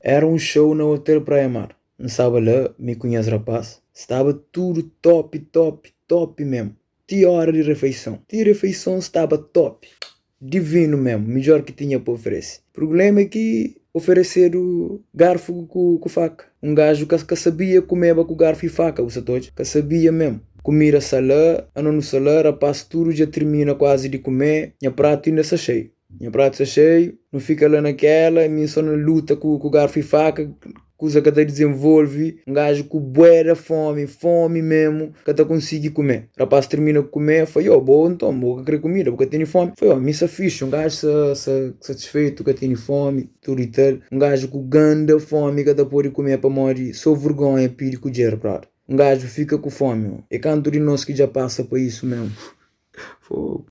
Era un show na Hotel Praia Mar. N staba la, mi ku nhas rapaz. Staba tudu top, top, top memu. Ti ora di refeison. Ti refeison staba top. Divinu memu, midjor ki tinha pa oferese. Prublema é ki oferesedu garfu ku faka. Un gaju ka ka sabia kumeba ku garfu i faka, bu sa ta odja? Ka sabia memu. Kumida sa la, ano nu sa la, rapaz tudu dja tirmina kuazi di kume, nha pratu inda sa xeiu. Nha pratu sta xeiu, nu fika la na kela, mi so na luta ku ku garfu i faka, kuza ka ta dizenvolve, un gaju ku bué da fomi, fomi memu, ka ta konsigi kume. Rapaz tirmina kume, fla, yo, bo nton, bo ka kre kumida, bu ka tene fomi? Fla, yo, mi sta fixi, un gaju sta sta satisfeitu, ka tene fomi, tudu i tal. Un gaju ku ganda fomi ka ta pode kume pamodi so vergonha pidi kudjer, brother. Un gaju fika ku fomi, e kantu di nos ki dja pasa pa isu memu? Fogo.